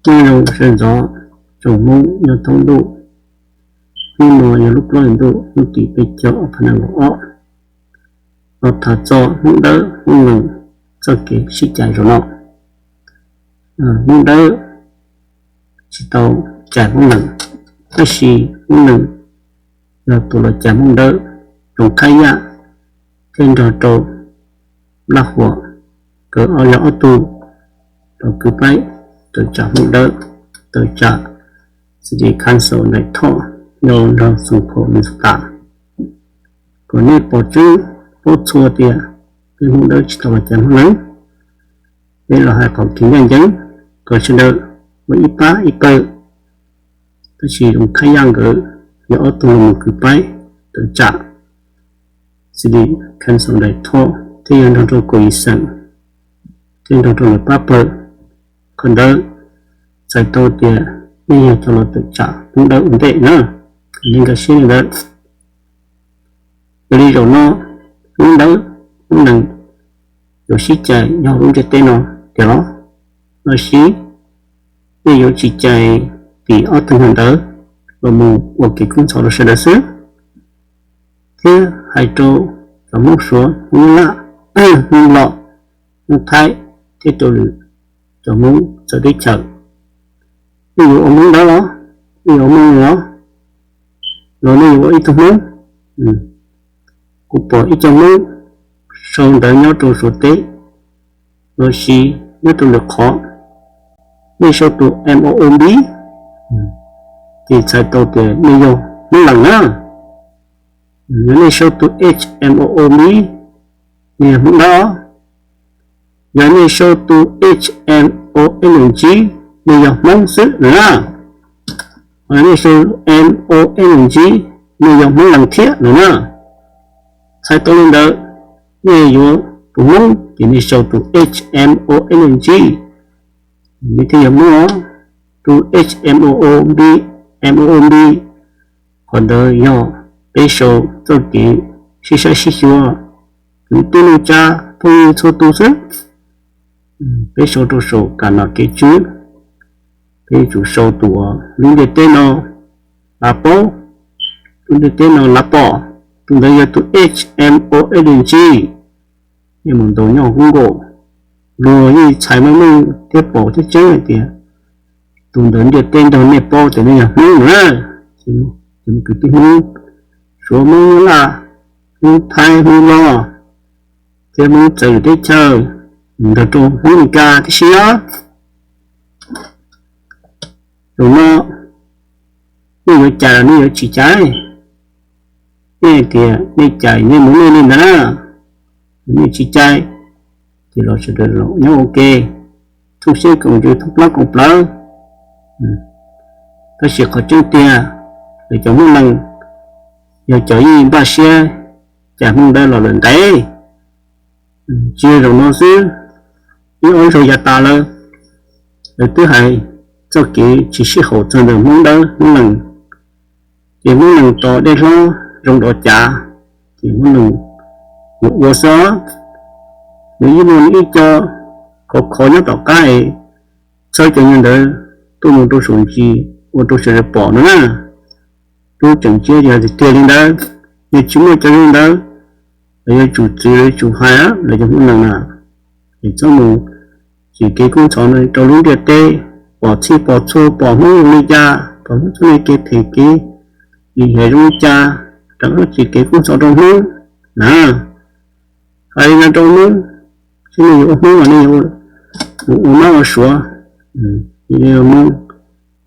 Nyob zoo sawv ntxov tsoom Hmoob nyob thoob ntuj, hnub no yog lub plaub hlis ntuj hnub tim peb caug ob phav nees nkaum ob, los tham txog Hmoob Dawb Hmoob Lees txoj kev sib cais zaum no. Hmoob Dawb tsis tau cais Hmoob Lees, tab sis Hmoob Lees yog tus los cais Hmoob Dawb, Loos Khab Yaj thiab nrog rau Laj Huam, nkawd ob leeg ob tug los kwv paib tawm tsam Hmoob Dawb, tawm tsam City Council Nais Thoj nyob nroog Xoom Phaum Minnesota. Kom nej pom tseeb paub txhua tias peb Hmoob Dawb tsis tau los cais Hmoob Lees. Peb los hais qhov kev ncaj ncees kom sawv daws ua ib pab ib pawg. Tab sis Loos Khab Yaj nkawd yog ob tug los mus kwv paib tawm tsam City Council Nais Thoj thiab yog nrog rau kaum yim xeem thiab nrog rau lawv pab pawg. Qhov ntawd txhais tau tias nej yog cov los tawm tsam Hmoob Dawb ua ntej na, nej nkag siab li ntawd. Yog li zaum no Hmoob Dawb Hmoob Lees yuav sib cais nyob hauv lub ntiaj teb no tiag los, los sis nej yuav tsis cais tim ob tug neeg ntawd los mus ua kev kub ntxhov rau sawv daws xwb, thiab hais rau cov Hmoob Suav, Hmoob Nyab Laj, Hmoob Nplog, Hmoob Thaib thiab rau lwm cov Hmoob txawv teb chaws, nej yuav ua Hmoob Dawb los, nej yuav ua Hmoob Lees los, los nej yuav ua ib tug Hmoob. Kuv pom ib co Hmoob sau ntawv nyob rau Suav teb los sis nyob rau lwm qhov, nej sau tus M O O B, ces txhais tau tias nej yog Hmoob Lees na. Yog nej sau tus H M O O B, nej yog Hmoob Dawb. Yog nej sau tus H M O N G, nej yog Hmoob xwb no na. Yog nej sau M O N G, nej yog Hmoob Lees thiab no na. Txhais tau li ntawd, nej yuav tus Hmoob ces nej sau tus H M O N G, nej thiaj yog Hmoob os. Tus H M O O B, M O O B, qhov ntawd yog peb sau txoj kev sib saib sib xyuas, kwv tij neej tsa phooj ywg txhua tus xwb. Peb sau rau saum kam nom kev tswv, peb yuav tsum sau tus uas lub ntiaj teb no lav paub, lub ntiaj teb no lav pom, tus ntawd yog tus H M O N G. Nej mus ntaus nyob hauv Google, luag yeej txhais meej meej thiab pom thiab tseeb hais tias tus ntawd ntiaj teb nrog nej paub tias nej yog Hmoob na. Ces kwv tij Hmoob Suav, Hmoob Nyab Laj, Hmoob Thaib, Hmoob Nplog thiab Hmoob txawv lwm teb chaws, nrog rau Hmoob Meskas tib si os. Zaum no nej yuav cais los nej yuav tsis cais? Nej hais tias nej cais nej mus nej li ntawd na, nej tsis cais ces los sawv daws los nyob ua ke, thooj siab koom ntsws thooj plaub koom plawv. Tab sis qhov tseeb tiag, lawv cov Hmoob Lees yog cov yeej npaj siab cais Hmoob Dawb los lawm ntev. Tsis yog zaum no xwb, ib ob zaug yav tas lawm, lawv twb hais txoj kev tsis sib haum txog ntawm Hmoob Dawb Hmoob Lees. Ces Hmoob Lees tos dej hlob zoo dov cav, ces Hmoob Lees yuav ua xwb. Nws yeej muaj ib co khov kho nyob tom qab es txhawb cov nyuag ntawd tuaj mus rau saum ntsis ua rau sawv daws pom no na. Lub tseem ceeb yog tiag li ntawd, yog tsis muaj cov zoo ntawd, lawv yuav tsum txwv, lawv yuav tsum hais lawv cov Hmoob Lees na, es txhob mus tsim kev kub ntxhov no rau lub ntiaj teb, pom txhij pom txhua, pom Hmoob zoo li cas, pom Hmoob txoj kev them kev lim hiam zoo li cas, rov qab tsim kev kub ntxhov rau Hmoob na. Hais li no rau Hmoob, seb nej yuav ua Hmoob los nej yuav ua mab ua suav, nej ua Hmoob,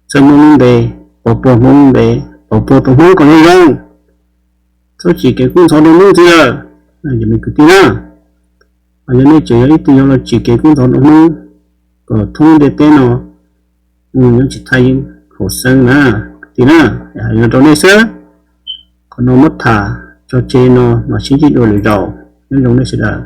txawj Hmoob lub npe, pov puag Hmoob lub npe, pov puag tus Hmoob kom zoo zoo, txhob tsim kev kub ntxhov rau Hmoob txiv lawm, cov me kwv tij na. Hos yog nej tseem yog ib tug yuav los tsim kev kub ntxhov rau Hmoob kom thoob ntiaj teb no mus nyob tsis thaj yeeb haum xeeb na, kwv tij na, hais no rau nej xwb. Qhov no muab tham tso tseg no, mam sib ntsib dua lwm zaus, nyob zoo nej sawv daws.